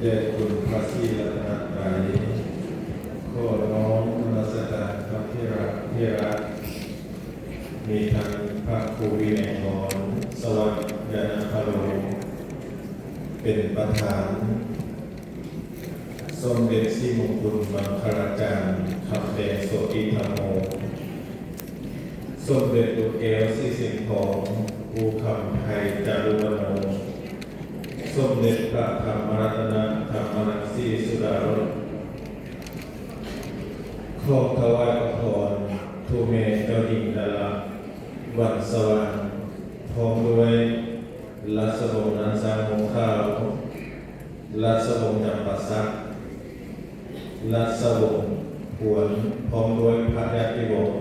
ແດ່ຄຸນພະສີລັດຕະນະໄຕ, ຂໍນ້ອມນະມັດສະການພະເຖລະເຖລະ, ມີທັງພະຄູວິໄນທອນ ສະຫວັດຍານະພາໂລ ເປັນປະທານ, ສົມເດັດສີມຸງຄຸນມັງຄະລາຈານ ຄຳແດງໂສຕິທຳໂມ, ສົມເດັດລູກແກ້ວສີເສັງທອງ ພູຄຳໄທຈາລຸວັນໂນ, ສົມເດັດພະທຳມະລັດຕະນະທຳມະລັງສີສຸດາລົດ, ຂໍຖວາຍພະພອນ ຄູແມ່ເຈົ້າຍິງດາລະວັນສະຫວ່າງ ພ້ອມດ້ວຍລາຊະວົງລ້ານຊ້າງງູຂາວ, ລາຊະວົງຈຳປາສັກ, ລາຊະວົງພວນ ພ້ອມດ້ວຍພະຍາຕິວົງ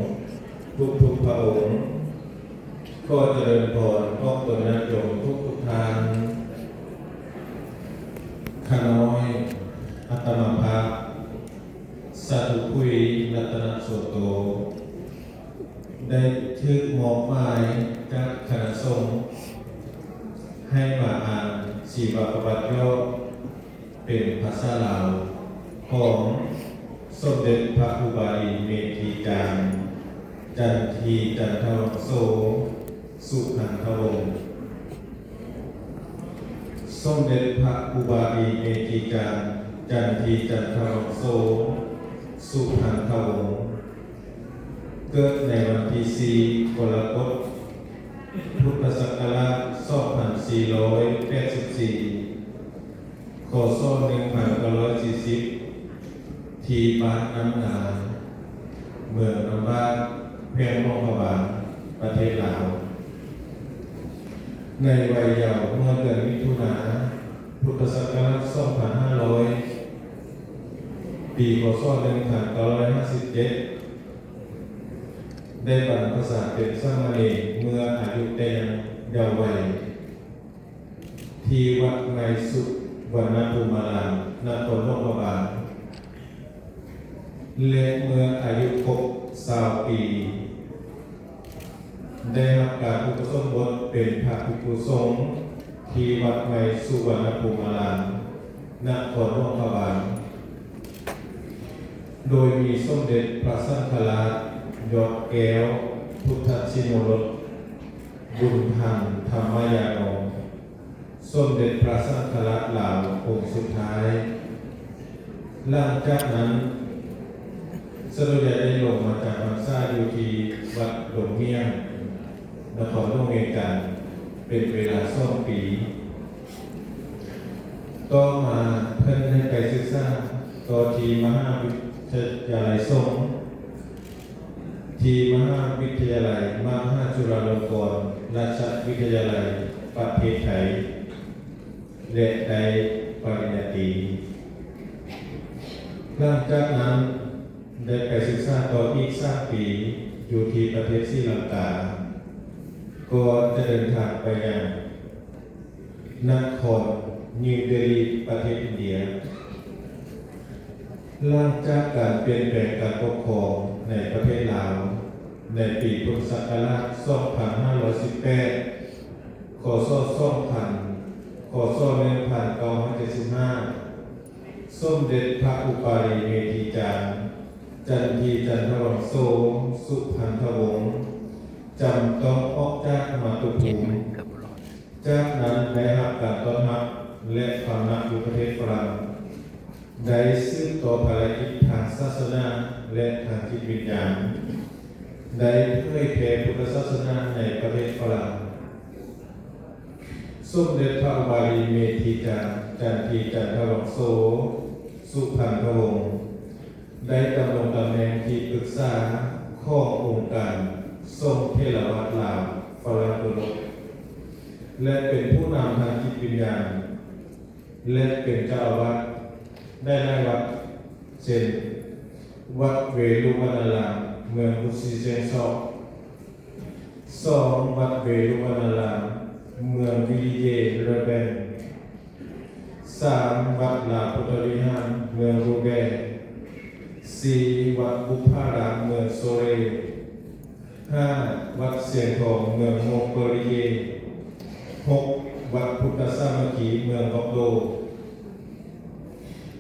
ທຸກໆພະອົງ. ຂໍຈະເລີນພອນອອກຕົນຍາດໂຍມທຸກໆທ່ານ. ຂ້ານ້ອຍ ອາດຕະມາພາບ ສາທຸຄຸຍ ລັດຕະນະໂສໂຕ ໄດ້ຖືກມອບໝາຍຈາກຄະນະສົງ ໃຫ້ມາອ່ານຊີວະປະຫວັດຫຍໍ້ ເປັນພາສາລາວ ຂອງສົມເດັດພະຄູບາລີເມທີຈານ ຈັນທີຈັນທະວັງໂສ ສຸພັນທະວົງ. ສົມເດັດພະຄູບາລີເມທີຈານ ຈັນທີຈັນທະວັງໂສ ສຸພັນທະວົງ ເກີດໃນວັນທີສີ່ ກໍລະກົດ ພຸດທະສັກກະລາດ ສອງພັນສີ່ຮ້ອຍແປດສິບສີ່ ຄ.ສ. ໜຶ່ງພັນເກົ້າຮ້ອຍສີ່ສິບ ທີ່ບ້ານນ້ຳງາ ເມືອງນ້ຳບາກ ແຂວງຫຼວງພະບາງ ປະເທດລາວ. ໃນໄວເຍົາ ເມື່ອເດືອນມິຖຸນາ ພຸດທະສັກກະລາດ ສອງພັນຫ້າຮ້ອຍ ປີ ຄ.ສ. ໜຶ່ງພັນເກົ້າຮ້ອຍຫ້າສິບເຈັດ ໄດ້ບັນພະຊາເປັນສາມະເນນເມື່ອອາຍຸແຕ່ຍັງເຍົາໄວ ທີ່ວັດໃໝ່ສຸວັນນະພູມາລາມ ນະຄອນຫຼວງພະບາງ ແລະ ເມື່ອອາຍຸຄົບຊາວປີ ໄດ້ຮັບການອຸປະສົມບົດເປັນພະພິກຂຸສົງ ທີ່ວັດໃໝ່ສຸວັນນະພູມາລາມ ນະຄອນຫຼວງພະບາງ ໂດຍມີສົມເດັດພະສັງຄະລາດ ຍອດແກ້ວ ພຸດທະຊິໂນລົດ ບຸນທັນ ທຳມະຍາໂນ ສົມເດັດພະສັງຄະລາດລາວອົງສຸດທ້າຍ. ຫຼັງຈາກນັ້ນ ສະໂດຍາໄດ້ລົງມາຈຳພັນສາຢູ່ທີ່ວັດດົງໝ້ຽງ ນະຄອນຫຼວງວຽງຈັນ ເປັນເວລາສອງປີ. ຕໍ່ມາເພິ່ນໄດ້ໄປສຶກສາຕໍ່ທີ່ມະຫາວິທະຍາໄລສົງ ທີ່ມະຫາວິທະຍາໄລມະຫາຈຸລາລົງກອນລາຊະວິທະຍາໄລ ປະເທດໄທ ແລະ ໄດ້ປະລິນຍາຕີ. ຫຼັງຈາກນັ້ນໄດ້ໄປສຶກສາຕໍ່ອີກສາມປີ ຢູ່ທີ່ປະເທດສີລັງກາ ກ່ອນຈະເດີນທາງໄປຍັງ ນະຄອນນິວເດລີ ປະເທດອິນເດຍ. ຫຼັງຈາກການປ່ຽນແປງການປົກຄອງໃນປະເທດລາວ ໃນປີພຸດທະສັກກະລາດ ສອງພັນຫ້າຮ້ອຍສິບແປດ ຄ.ສ. ສອງພັນ ຄ.ສ. ໜຶ່ງພັນເກົ້າຮ້ອຍເຈັດສິບຫ້າ ສົມເດັດພະອຸປາລີເມທີຈານ ຈັນທີຈັນທະວັງໂສ ສຸພັນທະວົງ ຈຳຕ້ອງອອກຈາກມາຕຸພູມ. ຈາກນັ້ນໄດ້ຮັບການຕ້ອນຮັບ ແລະ ພຳນັກຢູ່ປະເທດຝຣັ່ງ, ໄດ້ສືບຕໍ່ພາລະກິດທາງສາສະໜາ ແລະ ທາງຈິດວິນຍານ, ໄດ້ເຜີຍແຜ່ພຸດທະສາສະໜາໃນປະເທດຝຣັ່ງ. ສົມເດັດພະອຸບາລີເມທີຈານ ຈັນທີຈັນທະວັງໂສ ສຸພັນທະວົງ ໄດ້ດຳລົງຕຳແໜ່ງທີ່ປຶກສາຂອງອົງການສົງເຖລະວາດລາວຝຣັ່ງໂຕລົກ ແລະ ເປັນຜູ້ນຳທາງຈິດວິນຍານ ແລະ ເປັນເຈົ້າອາວາດໄດ້ຫຼາຍວັດ ເຊັ່ນ ວັດເວລຸວັນນາລາມ ເມືອງກຸດສີແຊງຊອກ, ສອງ ວັດເວລຸວັນນາລາມ ເມືອງວິລິເຢ ເລແບນ, ສາມ ວັດລາວພຸດທະວິຫານ ເມືອງຣູແບ, ສີ່ ວັດບຸບພາລາມ ເມືອງໂຊເລ, ຫ້າ ວັດຊຽງທອງ ເມືອງມົງເປີລີເຢ, ຫົກ ວັດພຸດທະສາມັກຄີ ເມືອງບອກໂດ,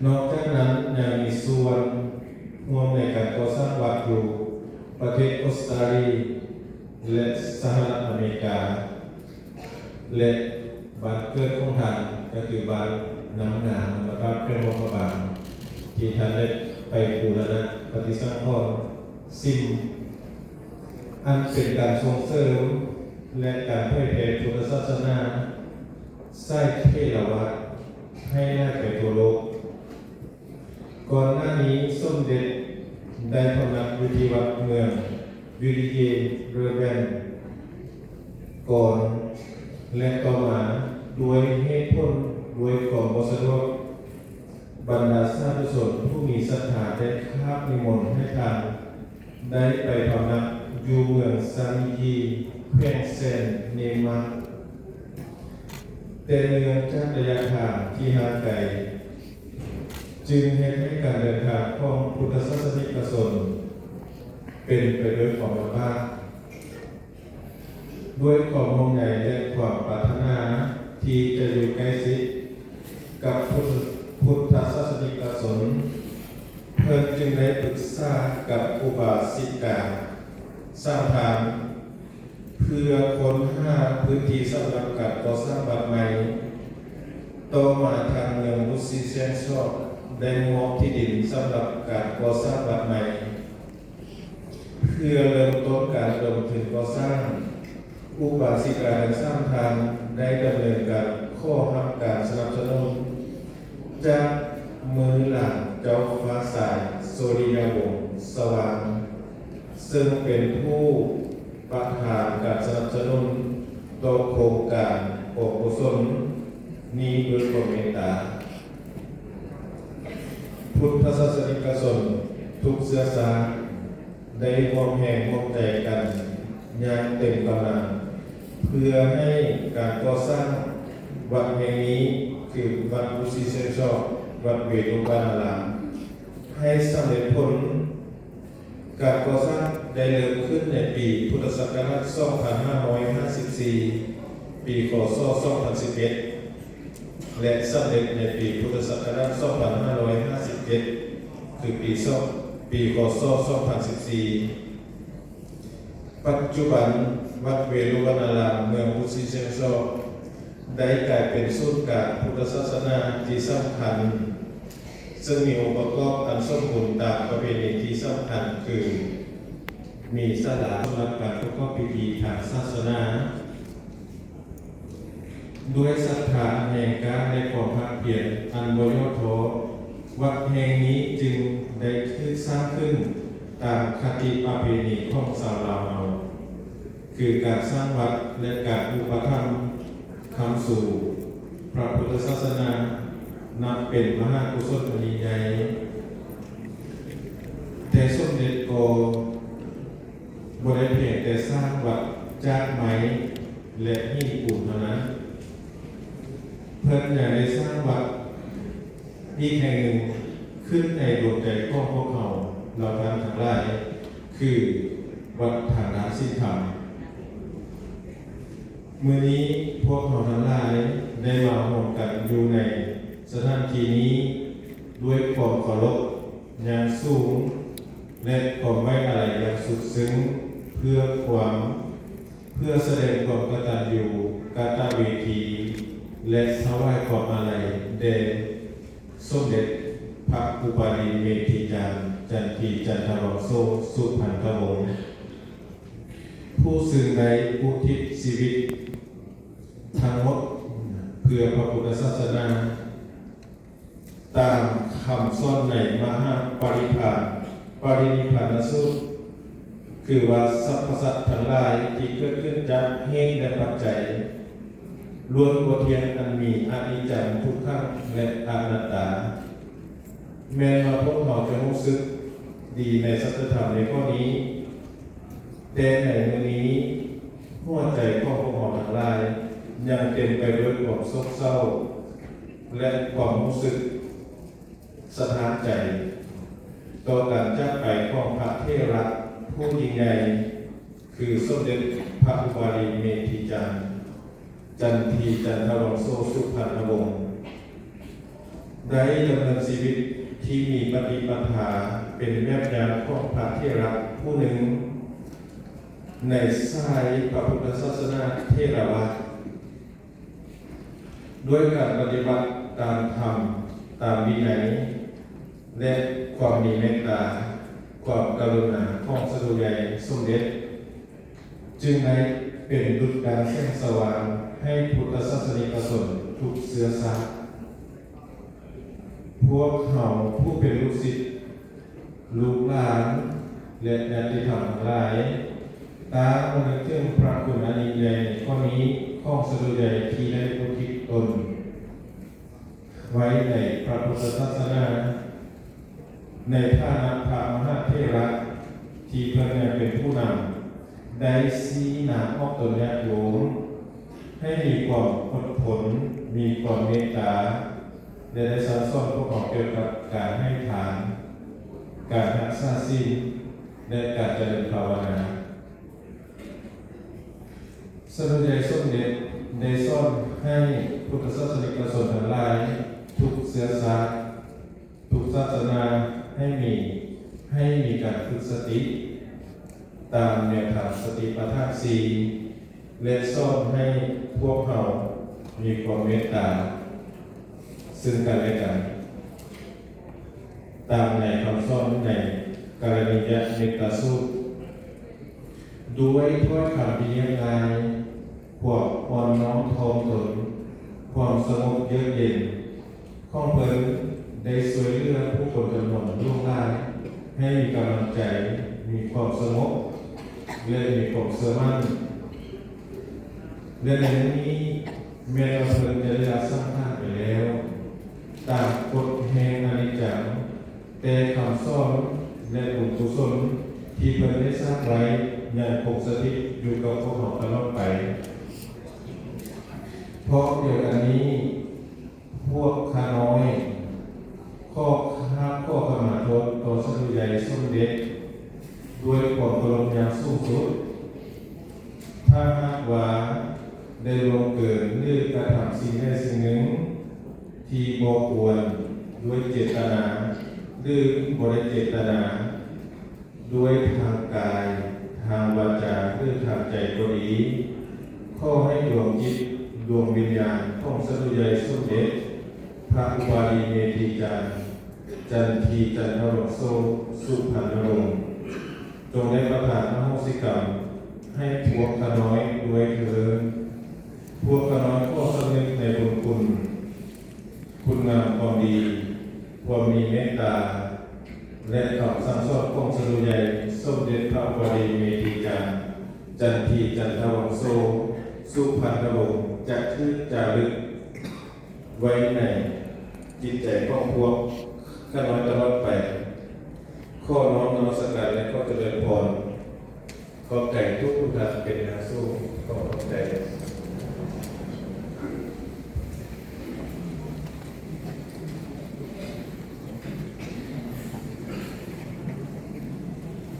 ນອກຈາກນັ້ນຍັງມີສ່ວນຮ່ວມໃນການກໍ່ສ້າງວັດຢູ່ປະເທດອົດສະຕາລີ ແລະ ສະຫະລັດອາເມລິກາ ແລະ ບ້ານເກີດຂອງທ່ານ ກໍຄືບ້ານນ້ຳງາມ ນະຄອນແຂວງຫຼວງພະບາງ ທີ່ທ່ານໄດ້ໄປບູລະນະປະຕິສັງຂອນສິມ ອັນເປັນການສົ່ງເສີມ ແລະ ການເຜີຍແຜ່ພຸດທະສາສະໜາສາຍເຖລະວາດໃຫ້ຫຼາຍໄປທົ່ວໂລກ. ກ່ອນໜ້ານີ້ສົມເດັດໄດ້ພຳນັກຢູ່ທີ່ວັດເມືອງວິລິເຍເຣີແວນກ່ອນ ແລະ ຕໍ່ມາດ້ວຍເຫດຜົນ ດ້ວຍຄວາມບໍ່ສະດວກ ບັນດາສາທຸຊົນຜູ້ມີສັດທາໄດ້ຄາບນິມົນໃຫ້ທ່ານໄດ້ໄປພຳນັກຢູ່ເມືອງຊານອີ ແຂວງແຊນເນມາກ. ແຕ່ເນື່ອງຈາກໄລຍະທາງທີ່ຫ່າງໄກ ຈຶ່ງເຮັດໃຫ້ການເດີນທາງຂອງພຸດທະສາສະນິກະຊົນເປັນໄປດ້ວຍຄວາມລຳບາກ. ດ້ວຍຄວາມຫ່ວງໃຍ ແລະ ຄວາມປາດຖະໜາທີ່ຈະຢູ່ໃກ້ຊິດກັບພຸດທະ ພຸດທະສາສະນິກະຊົນ, ເພິ່ນຈຶ່ງໄດ້ປຶກສາກັບອຸບາສິກາສາມທ່ານ ເພື່ອຄົ້ນຫາພື້ນທີ່ສຳລັບການກໍ່ສ້າງວັດໃໝ່. ຕໍ່ມາທາງເມືອງບຸຊີແຊງຊອກໄດ້ມອບທີ່ດິນສຳລັບການກໍ່ສ້າງວັດໃໝ່. ເພື່ອເລີ່ມຕົ້ນການລົງທຶນກໍ່ສ້າງ, ອຸບາສິກາທັງສາມທ່ານໄດ້ດຳເນີນການຂໍຮັບການສະໜັບສະໜູນຈາກມືຫຼານເຈົ້າຟ້າຊາຍ ສຸລິຍະວົງສະຫວ່າງ, ເຊິ່ງເປັນຜູ້ປະທານການສະໜັບສະໜູນຕໍ່ໂຄງການກອງກຸສົນນີ້ດ້ວຍຄວາມເມດຕາ. ພຸດທະສາສະນິກະຊົນທຸກເຊື້ອຊາດໄດ້ຮ່ວມແຮງຮ່ວມໃຈກັນຢ່າງເຕັມກຳລັງ ເພື່ອໃຫ້ການກໍ່ສ້າງວັດແຫ່ງນີ້ ຄືວັດບຸຊີແຊງຊອກ ວັດເວລຸວັນນາລາມ ໃຫ້ສຳເລັດຜົນ. ການກໍ່ສ້າງໄດ້ເລີ່ມຂຶ້ນໃນປີພຸດທະສັກກະລາດສອງພັນຫ້າຮ້ອຍຫ້າສິບສີ່ ປີ ຄ.ສ. ສອງພັນສິບເອັດ ແລະ ສຳເລັດໃນປີພຸດທະສັກກະລາດສອງພັນຫ້າຮ້ອຍຫ້າສິບເຈັດ ຄືປີສອງ ປີ ຄ.ສ. ສອງພັນສິບສີ່. ປັດຈຸບັນ ວັດເວລຸວັນນາລາມ ເມືອງບຸຊີແຊງຊອກ ໄດ້ກາຍເປັນສູນກາງພຸດທະສາສະໜາທີ່ສຳຄັນ ເຊິ່ງມີອົງປະກອບອັນສົມບູນຕາມປະເພນີທີ່ສຳຄັນ ຄື ມີສາລາສຳລັບການປະກອບພິທີທາງສາສະໜາ. ດ້ວຍສັດທາອັນແຮງກ້າ ແລະ ຄວາມພາກພຽນອັນບໍ່ຫຍໍ້ທໍ້, ວັດແຫ່ງນີ້ຈຶ່ງໄດ້ຖືກສ້າງຂຶ້ນຕາມຄະຕິປະເພນີຂອງຊາວລາວເຮົາ. ຄືການສ້າງວັດ ແລະ ການອຸປະຖຳຄ້ຳຊູພະພຸດທະສາສະໜາ ນັບເປັນມະຫາກຸສົນອັນຍິ່ງໃຫຍ່. ແຕ່ສົມເດັດກໍບໍ່ໄດ້ພຽງແຕ່ສ້າງວັດຈາກໄມ້ ແລະ ຫີນປູນເທົ່ານັ້ນ, ເພິ່ນຍັງໄດ້ສ້າງວັດອີກແຫ່ງໜຶ່ງຂຶ້ນໃນດວງໃຈຂອງພວກເຮົາເຫຼົ່າທ່ານທັງຫຼາຍ ຄື ວັດທາງດ້ານສິນທຳ. ມື້ນີ້ພວກເຮົາທັງຫຼາຍໄດ້ມາຮ່ວມກັນຢູ່ໃນສະຖານທີ່ນີ້ ດ້ວຍຄວາມເຄົາລົບຢ່າງສູງ ແລະ ຄວາມໄວ້ອາໄລຢ່າງສຸດຊຶ້ງ ເພື່ອຄວາມ ເພື່ອສະແດງຄວາມກະຕັນຍູກະຕະເວທີ ແລະ ຖວາຍຄວາມອາໄລແດ່ ສົມເດັດພະອຸປາລິເມທິຈານ ຈັນທີ ຈັນທະວັງໂສ ສຸພັນທະວົງ ຜູ້ຊຶ່ງໄດ້ອຸທິດຊີວິດທັງໝົດເພື່ອພະພຸດທະສາສະໜາ ຕາມຄຳສອນໃນມະຫາປະລິພານ ປະລິນິບພານະສູດ ຄືວ່າ ສັບພະສັດທັງຫຼາຍທີ່ເກີດຂຶ້ນຈາກເຫດ ແລະ ປັດໄຈ ລ້ວນບໍ່ທ່ຽງ ອັນມີອະນິດຈັງ ທຸກຂັງ ແລະ ອະນັດຕາ. ແມ່ນວ່າພວກເຮົາຈະຮູ້ສຶກດີໃນສັດທະທຳໃນຂໍ້ນີ້, ແຕ່ໃນມື້ນີ້ ຫົວໃຈຂອງພວກເຮົາທັງຫຼາຍຍັງເຕັມໄປດ້ວຍຄວາມໂສກເສົ້າ ແລະ ຄວາມຮູ້ສຶກສະທ້ານໃຈ ຕໍ່ການຈາກໄປຂອງພະເຖລະຜູ້ຍິ່ງໃຫຍ່ ຄື ສົມເດັດພະອຸປາລິເມທິຈານ ຈັນທີ ຈັນທະວັງໂສ ສຸພັນທະວົງ. ໃນ ໄດ້ດຳເນີນຊີວິດທີ່ມີປະຕິປະທາເປັນແບບຢ່າງຂອງພະເຖລະຜູ້ໜຶ່ງໃນສາຍພະພຸດທະສາສະໜາເຖລະວາດ. ດ້ວຍການປະຕິບັດຕາມທຳ, ຕາມວິໄນ ແລະ ຄວາມມີເມດຕາ, ຄວາມກະລຸນາຂອງສະດູໃຫຍ່ສົມເດັດ ຈຶ່ງໄດ້ເປັນດຸດດັ່ງແສງສະຫວ່າງໃຫ້ພຸດທະສາສະນິກະຊົນທຸກເຊື້ອຊາດ. ພວກເຮົາຜູ້ເປັນລູກສິດ, ລູກຫຼານ ແລະ ຍາດຕິທຳທັງຫຼາຍ ຕ່າງລຳລຶກເຖິງພະຄຸນອັນຍິ່ງໃຫຍ່ຂໍ້ນີ້ຂອງສະດູໃຫຍ່ທີ່ໄດ້ອຸທິດຕົນໄວ້ໃນພະພຸດທະສາສະໜາ ໃນຖານະພະມະຫາເຖລະທີ່ເພິ່ນຍັງເປັນຜູ້ນຳ ໄດ້ຊີ້ນຳອອກຕົນຍາດໂຍມໃຫ້ມີຄວາມອົດທົນ, ມີຄວາມເມດຕາ ແລະ ໄດ້ສັ່ງສອນພວກເຮົາກ່ຽວກັບການໃຫ້ທານ, ການຮັກສາສິນ ແລະ ການຈະເລີນພາວະນາ. ສະດູໃຫຍ່ສົມເດັດໄດ້ສອນໃຫ້ພຸດທະສາສະນິກະຊົນທັງຫຼາຍ ທຸກເຊື້ອຊາດ, ທຸກສາສະໜາໃຫ້ມີ, ໃຫ້ມີການຝຶກສະຕິຕາມແນວທາງສະຕິປະທານສີ່ ແລະ ສອນໃຫ້ພວກເຮົາມີຄວາມເມດຕາເຊິ່ງກັນແລະກັນ ຕາມໃນຄຳສອນໃນກາລະນິຍະເມດຕາສູດ. ດ້ວຍຖ້ອຍຄຳທີ່ຮຽບງ່າຍ, ຄວາມອ່ອນນ້ອມຖ່ອມຕົນ, ຄວາມສະຫງົບເຢືອກເຢັນຂອງເພິ່ນ ໄດ້ຊ່ວຍເຫຼືອຜູ້ຄົນຈຳນວນຫຼວງຫຼາຍໃຫ້ມີກຳລັງໃຈ, ມີຄວາມສະຫງົບ ແລະ ມີຄວາມເຊື່ອໝັ້ນ. ແລະ ໃນມື້ນີ້ ແມ່ນວ່າເພິ່ນຈະໄດ້ລະສັງຂານໄປແລ້ວ ຕາມກົດແຫ່ງອະນິດຈັງ, ແຕ່ຄຳສອນ ແລະ ບຸນກຸສົນທີ່ເພິ່ນໄດ້ສ້າງໄວ້ ຍັງຄົງສະຖິດຢູ່ກັບພວກເຮົາຕະຫຼອດໄປ. ພ້ອມດຽວກັນນີ້, ພວກຂ້ານ້ອຍ ຂໍ ຫາກຂໍຂະມາໂທດຕໍ່ສະດູໃຫຍ່ສົມເດັດ ດ້ວຍຄວາມເຄົາລົບຢ່າງສູງສຸດ. ຖ້າຫາກວ່າໄດ້ລ່ວງເກີນ ຫຼື ກະທຳສິ່ງໃດສິ່ງໜຶ່ງທີ່ບໍ່ຄວນ ດ້ວຍເຈດຕະນາ ຫຼື ບໍ່ໄດ້ເຈດຕະນາ, ດ້ວຍທາງກາຍ, ທາງວາຈາ ຫຼື ທາງໃຈກໍດີ, ຂໍໃຫ້ດວງຈິດ, ດວງວິນຍານຂອງສະດູໃຫຍ່ສົມເດັດ ພະອຸບາລີເມທີຈັນ ຈັນທີ ຈັນທະວັງໂສ ສຸພັນນະວົງ ຈົ່ງໄດ້ປະທານອະໂຫສິກຳໃຫ້ພວກຂ້ານ້ອຍດ້ວຍເທີ້ນ. ພວກຂ້ານ້ອຍຂໍສຳນຶກໃນບຸນຄຸນ, ຄຸນງາມຄວາມດີ, ຄວາມມີເມດຕາ ແລະ ຄຳສັ່ງສອນຂອງສະດູໃຫຍ່ສົມເດັດພະອຸບາລີເມທີຈັນ ຈັນທີ ຈັນທະວັງໂສ ສຸພັນນະວົງ ຈະຖືກຈາລຶກໄວ້ໃນຈິດໃຈຂອງພວກຂ້ານ້ອຍຕະຫຼອດໄປ. ຂໍນ້ອມນະມັດສະການ ແລະ ຂໍຈະເລີນພອນ. ຂອບໃຈທຸກໆທ່ານເປັນຢ່າງສູງ. ຂໍຂອບໃຈ.